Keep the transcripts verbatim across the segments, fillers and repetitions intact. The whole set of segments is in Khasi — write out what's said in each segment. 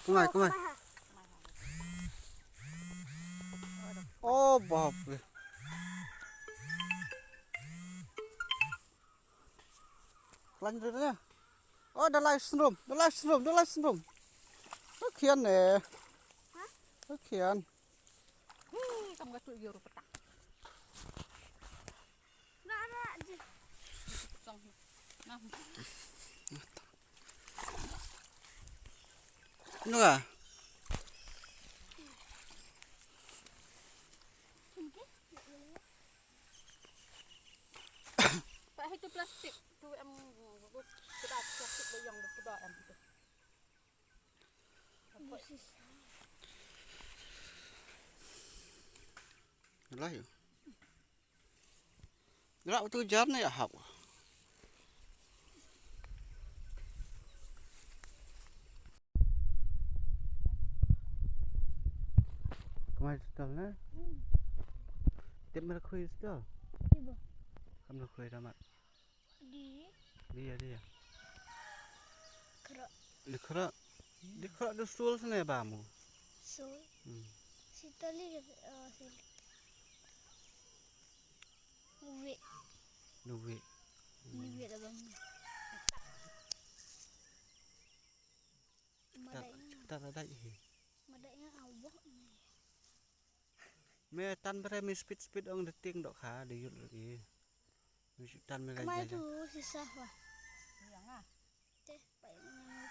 Kumai, kumai. Oh, bap re. Khlaiñ re na. Oh, da lai srum, da lai srum, da lai srum. Ka khian ne. Ka khian. Hi, kam ka tu yu ru petak. Nora. Pakai itu plastik tu em, kedai plastik tu yang kedai em tu. Lah ya. Gerak betul jar ni ya hap. Kemai setel na? Tip merkhui setel. Ibu. Kam merkhui ramat. Di. Dia dia. Khrok. Di khrok. Di khrok di sul sene ba mu. Sul. Hmm. Sitali, eh, sul. Nuwe. Nuwe. Nuwe da bang. Madai. Kita ada hi. Madai awak ni. Me tan bere me speed speed ong de ting dok kha de yut lagi. Me tan me. Kemai tu sisa wa. Yang ah. Te pai ni.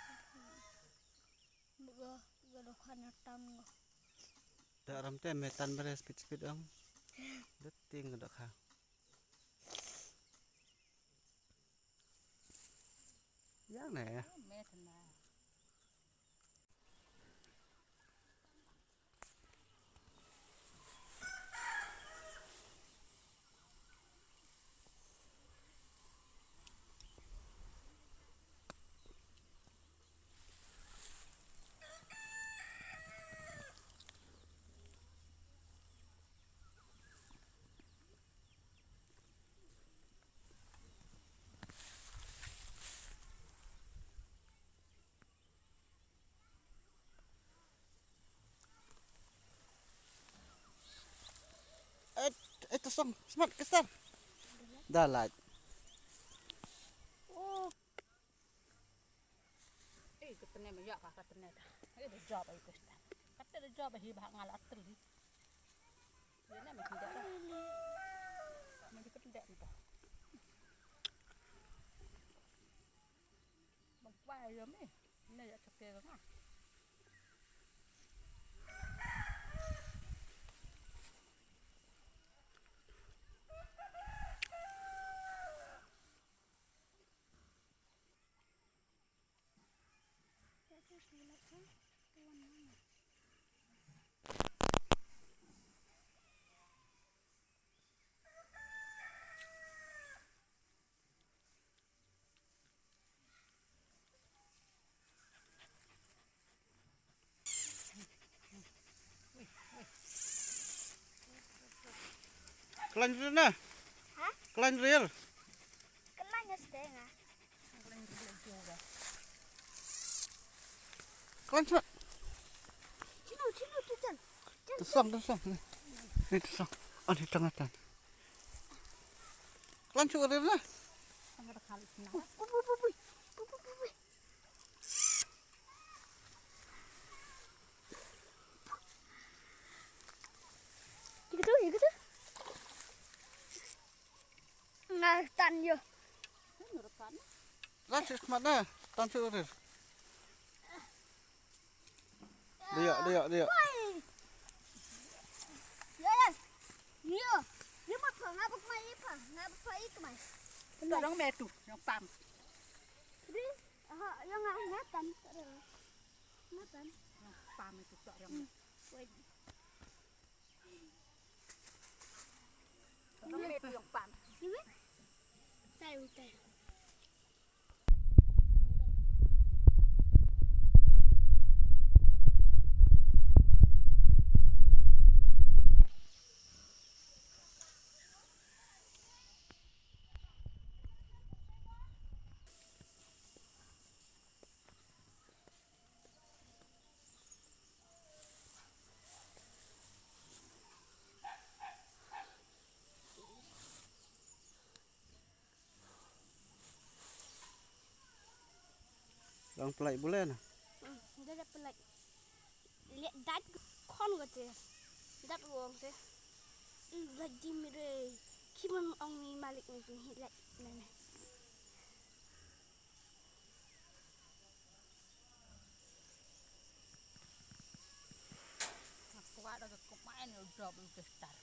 Buka buka dok kha na tan go. Da ram te me tan bere speed speed ong. De ting dok kha. Yang ne. Eh, eh, to song, smat, kestar. Dah lah. Oh. Eh, katene me ya ka katene ta. Eh, de job ai kestar. Kate de job ai bah ngala atel. Ïa, na me tinda dah. Me dikit dah ni ta. Bang kwai ïa me. Ni ïa cakap ïa nga. Khlaiñ ril na? Ha? Khlaiñ ril. Khlaiñ sdang ah. Khlaiñ sdang. Chino, chino, tu jan. Jan, tu song, jan. Tu song. Ni, ni tu song. Oh, ni tengah tan. Khlaiñ sdang ril na? Pu, pu, pu, pu. Pu, pu, pu, pu. Ïa kata, ïa kata. Nga tan ïa. Lah sih khmat na, tan sih urir. Dia, dia, dia. Oi. Ïa, ïa. Ïa. Ïa ma pha, nga bak mai ïa pha, nga bak mai ïa kmai. Tang dang me tu, dang pam. Di. Aha, ïa nga, nga tan. Nga tan. Nga pam itu tak yang. Hmm. Wait. Yang pam. Ini? Tayo, tayo. Tang pynlait bule na. Hmm, da da pynlait. Liat dat khon ko te. Dat ko ong te. Hmm, lait di mi re. Ki man ong mi malik mi pun hi lait. Na na. Kwah da ka kmai ne u drop u te star.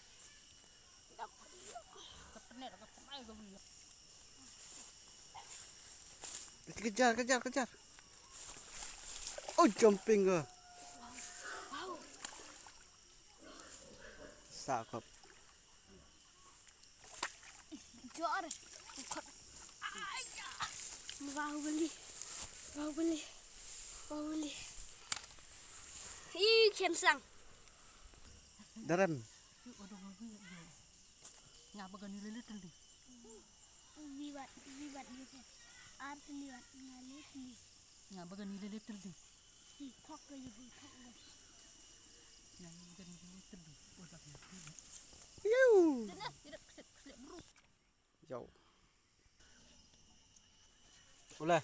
Ka pynit da ka kmai ka bri. Kejar, kejar, kejar. Oh, jumping ka. Sa kop. Jor. Bahubali. Bahubali. Bahubali. Ih, khem sang. Darem. Nga ba gani lele teli. Vivat, vivat dia. Ar teli wat, nga le teli. Nga ba gani lele teli. Hi, thok ke, hi, thok ke. Nga ba gani lele teli. Udah. Yuh. Tena, tidak keslek, keslek bro. Yo. Ule.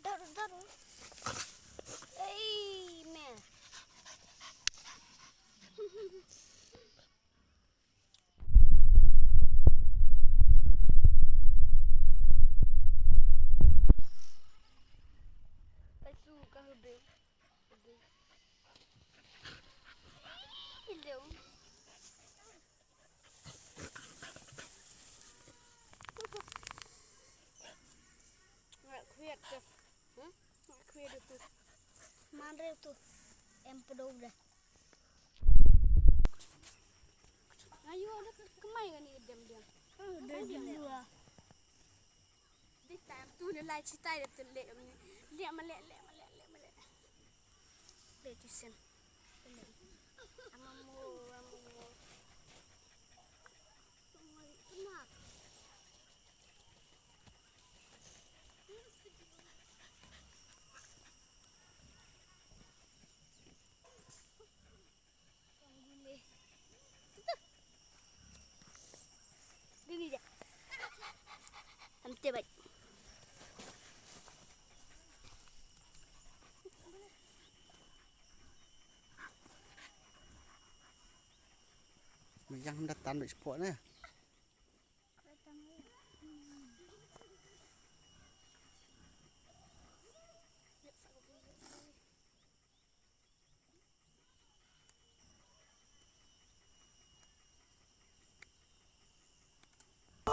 Daru, daru. Ei, me. Hello. Nga khriat ka. Hmm? Nga khriat tu. Man re tu. Em pedo dah. Ayo, ada ke-, kemai kan ni dem dia. Oh, dia di luar. Di time tu ni lai citai dia tu lek ni. Lek melek, lek melek, lek melek. Lek tu sen. Lek. Amamo, amamo. Penat. Dini dia. Am te bai. Yang hendak tanduk sepok ni.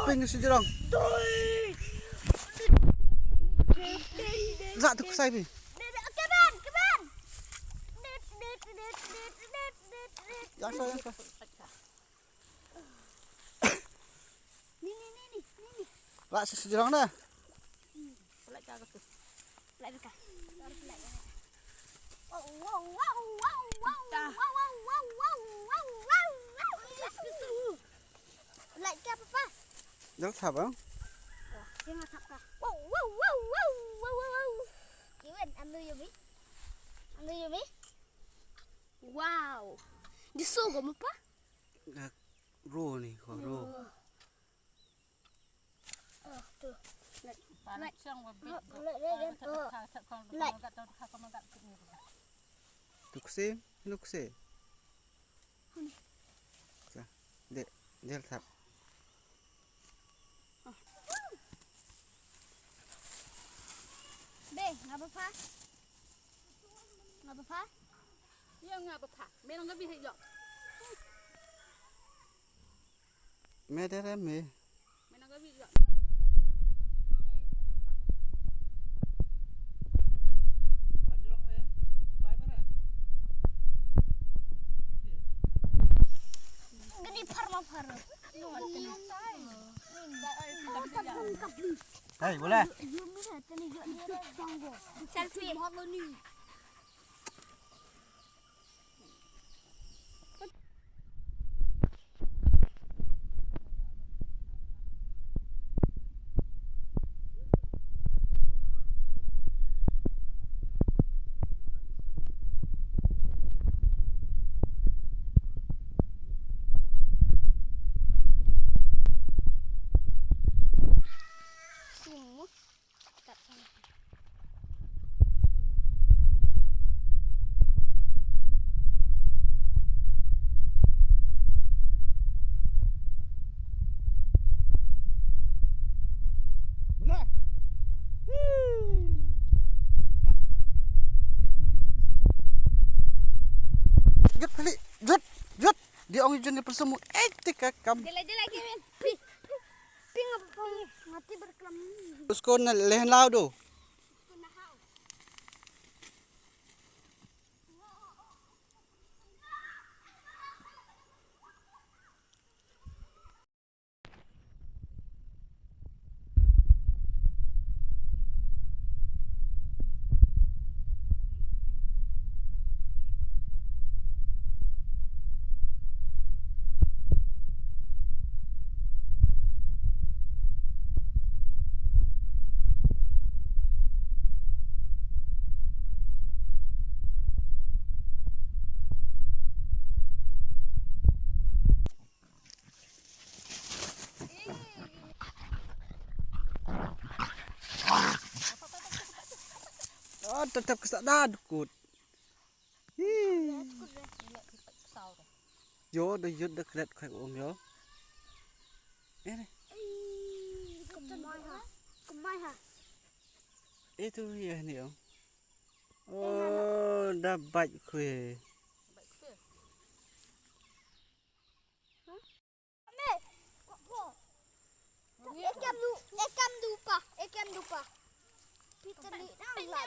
Ping si jrong. Za tu ksai pi. Keban, keban. Yang sa, yang sa. Ni, ni, ni, ni, ni, ni. Lah, si sejrong dah. Hmm. Pelat ka tu. Pelat ka. Pelat ka. Wow, wow, wow, wow, wow. Ka. Wow, wow, wow, wow, wow, wow, wow. Pelat ka, Papa. Dah thap, ah? Oh, dia nggak thap ka. Wow, wow, wow, wow, wow, wow, wow. Iwan, anu yummy. Anu yummy. Wow. Dia so gom apa? Ro ni, ko ro. Ro. Ah, tu. Lek. Lek. Lek, lek, lek. Lek. Tuksi, nuksi. Ni. Sa, de, del thap. Be, ngapa pha? Ngapa pha? Iya, ngapa pha? Me nang gabi hijau. Me dere me. Me nang gabi hijau. Gani pharma pharma. Hey, boleh. Selfie. Jut, Philip, jut, jut. Di ong jut ni persemu. Eh, tika kam. Dia lagi, dia lagi, Min. Pi, pi, pi ngapa pong ni? Mati berkelam. Usko na lehen lau do. Oh, tetap kesak dah dukut. Hi. Yo, da yut da kret khek um yo. Eh, ni. Kemai ha. Kemai ha. Eh, tu ya ni yo. Oh, da bait khwe. Ekem du, ekem du pa, ekem du pa. Peter ni nang lat.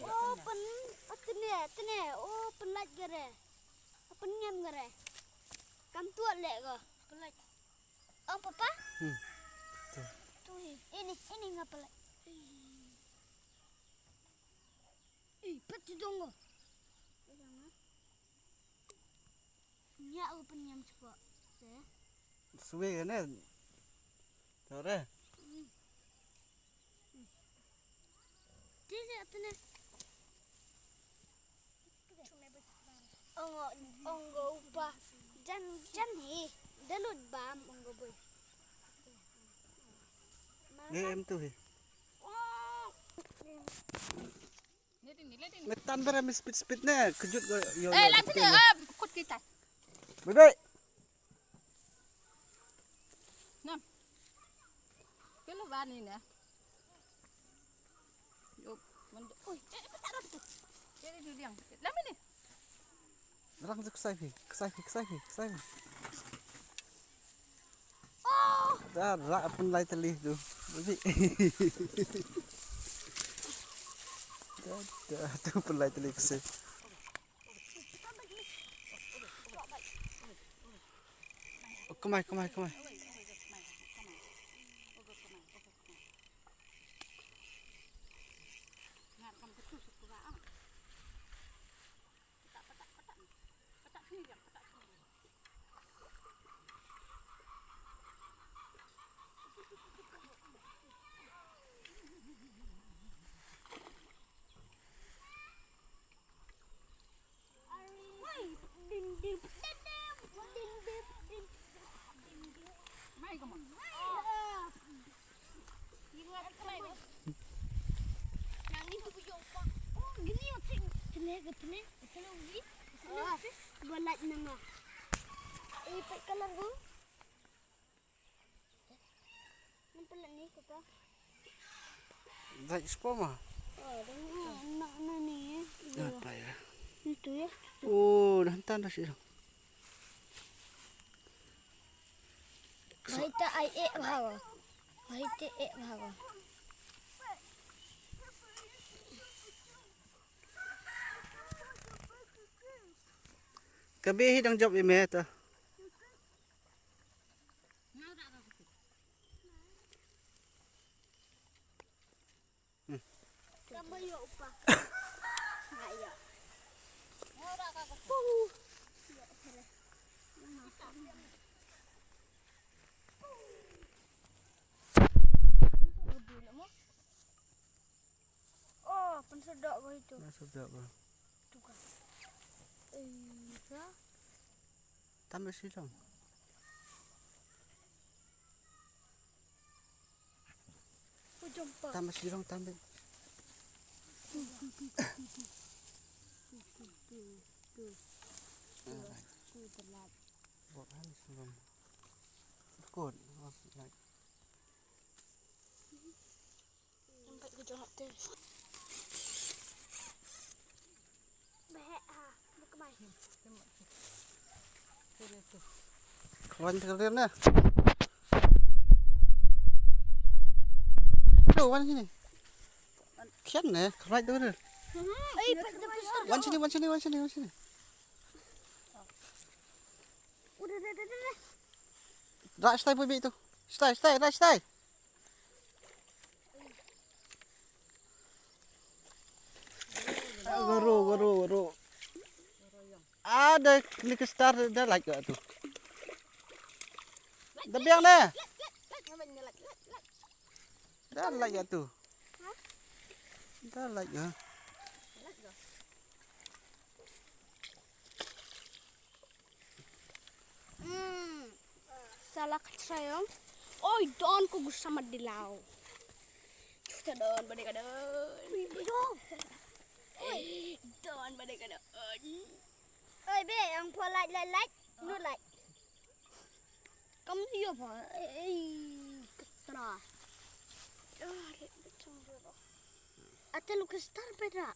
Oh, pen, oh, tene, tene, oh, pen lat gere. Pen ngem gere. Kam tuat le go. Pen lat. Oh, papa. Hmm. Tu. Tu, ini, ini ngapa lat? Ih, pet tu dong go. Nya u penyam cepat. Swe kan eh. Tore. Dia lihat tu ni. Ong, ong go upa. Jan, jan hi. Dalut bam ong go boy. Ni em tu hi. Oh. Metan bara mi speed speed ne kejut go yo. Eh, yo, lati ne, ah, kut kita. Bebe. Nam. Kelo bani ne. Yo, mendo. Oi, eh, petak dah tu. Jadi duriang. Lama ni. Rang tu ksai phi, ksai phi, ksai phi, ksai phi. Oh. Dah, rak pun lai teli tu. Bebe. Dah, dah, tu pun lai teli ksai. Kemai, kemai, kemai. Balat nama. Eh, pet kalar ko. Nampak ni kita. Dai sperma. Oh, dah ni, nak, nak ni, eh. Apa ya? Itu ya. Oh, dah hentan dah sih. Bahita ai ek bhago. Bahita ek bhago. Kabi hi dang jop i me ta. Oh, pensodok ko itu. Nah, sedap lah. Tukar. Eh, ya. Tambah silang. Tambah sirong, tambah. Buat hal sirong. Kot, oh, like. Sampai ke jongak tu. Wan ka rim na. Tu wan sini. Kian ne, khlai tu ne. Wan sini, wan sini, wan sini, wan sini. Rak stai pui bi tu. Stai, stai, rak stai. Garo, garo, garo. Ah, da ni ke star da lait ga tu. Da biang ne. Da lait ga tu. Da lait ga. Hmm. Sala kachayong. Oi, don ko gusa madilaw. Chuta don bade ka don. Oi, don bade ka don. Oi, be, ang po lait, lait, lait. No lait. Kam dia pa. Ei, katra. Ate lu ke star pera.